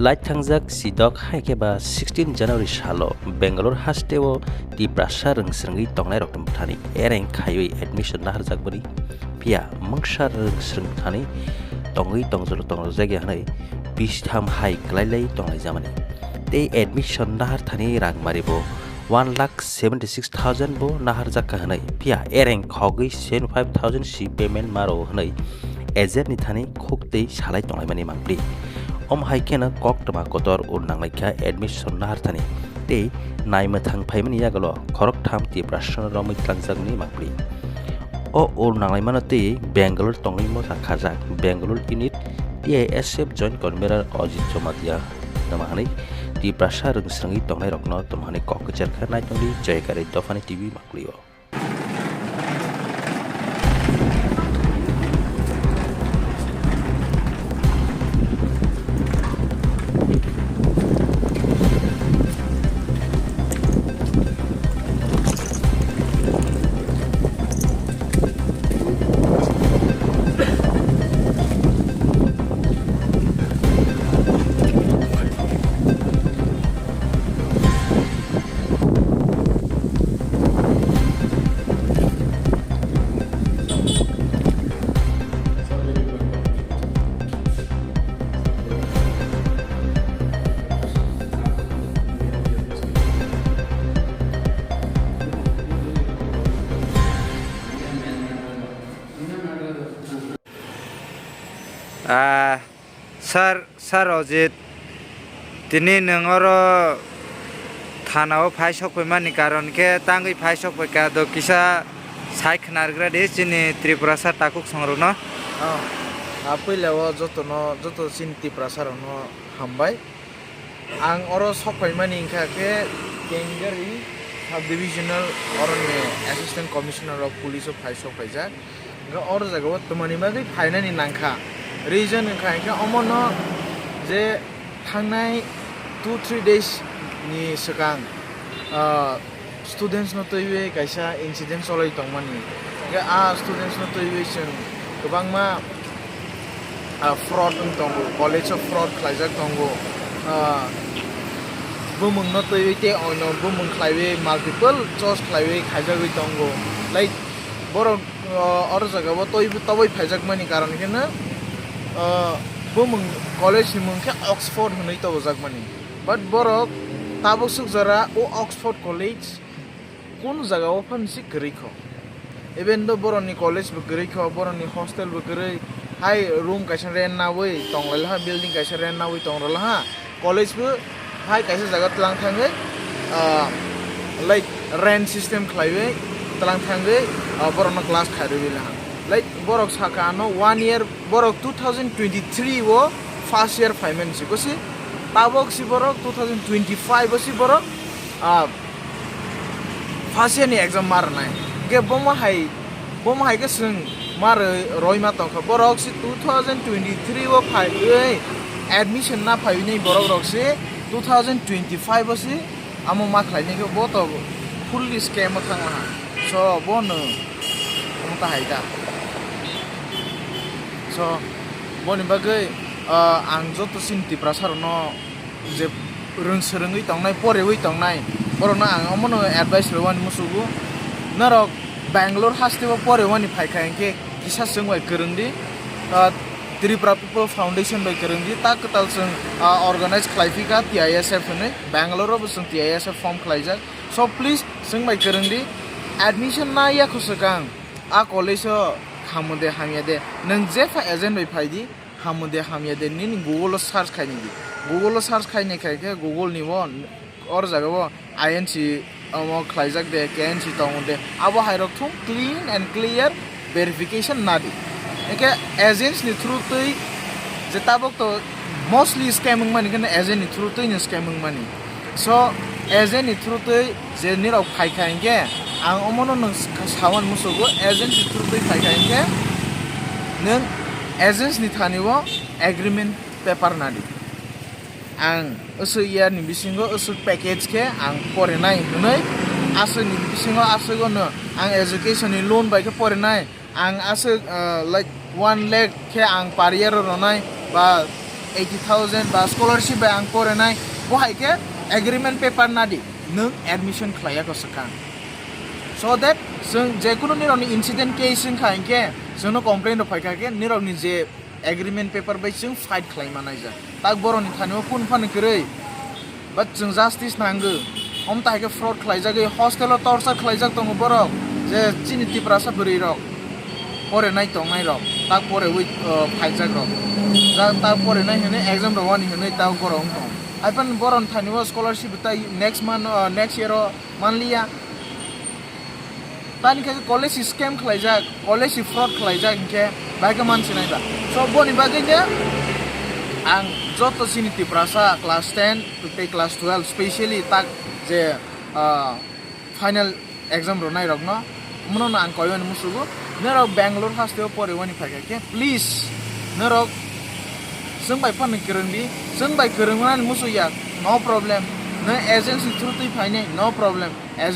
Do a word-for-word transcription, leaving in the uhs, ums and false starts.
Lait thangjak sidok hai khe ba sixteen January salo Bangalore hasteo Tiprasa rwngsrwngwi tongnairokni bwthani ereng khaiwi admission naharjakmani, phiya mungsa rwngsrwng thani tongwi tongjakya hwnwi bishtham hai kwlailai tonglaijamani tei admission naharthani rangmaribo one lakh seventy six thousand bo naharjak kha hwnwi, phiya ereng khogwi seventy five thousand si payment maro hwnwi agent ni thani khuk tei salai tonglaimani mangpli. Omo hai kheno koktwma kotor ur nanglaikha admission naharthani tei naimwthang phaimani yagulo khoroktham Tiprasa romwi tlangjakmani mangpli. O ur nanglaimano tei Bangalore tongwi motha khajak Bangalore unit T I S F joint convener Ajit Jamatia tamo hwnwi Tiprasa rwngsrwngwi tongnairokno tamo hwnwi kok kwchar kha. Naitongdi Joyakari Dophani T V Makulio. Ah, sir, sir Ojit, tini nwng oro thana o phai sok phaimani karon khe tangwi phai sok phaikha do kisa sai khna rwgra di chini Tripurasa takhuk songrokno. Oh, a puila o jotono, joto chini Tiprasa rokno hambai. Ang oro sok phaimani wngkha khe Kengari Sub-Divisional oroni Assistant Commissioner of Police o phai sok phaijak. Hwnkhe oro jagao twmani bagwi phainani nangkha. Reason wngkha hwnkhe omono je thangnai two three days ni swkang, ah, students no twiwi kaisa incident cholwi tongmani. Hwnkhe a students no twiwi chwng kwbangma, ah, fraud wng tongo, college o fraud khlaijak tongo, ah, bumung no twiwi tei oino bumung khlaiwi multiple charge khlaiwi khaijagwi tongo. Like, borok, ah, oro jagao toi-, toboi phaijakmani karon kheno, ah, bumung college ni mung khe Oxford hwnwi tobojakmani. But borok tabuk swk jora o Oxford College kun jagao phan si kwrwi kho. Even though borokni college bo kwrwi kho, borokni hostel bo kwrwi, hai room kaisa rent nawi tong lai laha, building kaisa rent nawi tong lai laha, college bo hai kaisa jaga tlang thangwi, ah, like, rent system khlaiwi tlang thangwi, ah, borokno class khairwi laha. Like, borok saka ano one year, borok two thousand twenty-three o first year phaimani si, bosi tabok si borok two thousand twenty-five o si borok, ah, first year ni exam ma rwnai. Hwnkhe bomo hai, bomo hai khe chwng ma rwi, roi ma tongkha. Borok si two thousand twenty-three o phaiwi admission na phaiwi borok rok si two thousand twenty-five o si amo ma khlainai khe bo to fully scam o thang laha. So, bo no omo ta hai ta. So, boni bagwi, ah, ang joto chini Tiprasa rokno je rwng swrwngwi tongnai, porewi tongnai, borokno ang omono advice rwani musugo. Norok Bangalore hasteo porewani phaikha hinkhe kisa chwng bai kwrwng di, ah, Tripura People Foundation bai kwrwng di, ta kwtal chwng, ah, organize khlai phika T I S F hwnwi, Bangalore o bo chwng T I S F form khlaijak. So please chwng bai kwrwng di, admission na yakho swkang a college o hamung de hamya de, nwng jepha agent bai phai di, hamung de hamya de nini Google o search khaini di. Google o search khaini khai khe Google ni o or jaga o I N C omo khlaijak de, K N C tongo de, abo hai rok thung clean and clear verification na di. Hwnkhe agents ni through twi je tabok to mostly scam wngmani, hwnkhe agent ni through twi no scam wngmani. So, agent ni through twi je nirok phaikha hinkhe, ang omono nwng sa-, sawan musugo, agent ni through twi phaikha hinkhe, nwng agents ni thani o agreement paper nadi. Ang aswk year ni bisingo aswk package khe ang porinai hwnwi, aswk ni bisingo aswk no ang education ni loan bai khe porinai. Ang aswk, ah, like, one lakh khe ang per year o rwnai, ba eighty thousand ba scholarship bai ang porinai, bo hai khe agreement paper nadi, nwng admission khlaiya ko swkang. So that chwng jekunu nirokni incident case wngkha hinkhe chwngno complaint rok phaikha khe nirokni je agreement paper bai chwng fight khlai manai jak. Tak borokni thani o kunu phano kwrwi. But chwng justice nango. Om tai khe fraud khlaijagwi hostel o torture khlaijak tongo borok. Je chini Tiprasa bwrwi rok. Pore nai tongnai rok. Tak pore wi, uh, phaijak rok. Ja-, tak pore nai hinwi exam rok wani hinwi tak borok wng tong. Hai phano borokni thani o scholarship tai next month, uh, next year o manliya. Tani khe college si scam khlaijak, college si fraud khlaijak hinkhe bahai khe mansinai ba. So boni bagwi no ang joto chini Tiprasa class ten tei class twelve specially tak je, ah, final exam rwnai rokno, omono no ang koimani musugo, norok Bangalore hasteo poriwani phaikha khe please norok chwng bai phano kwrwngdi, chwng bai kwrwngmani musuya, no problem, no agency through twi phainai, no problem.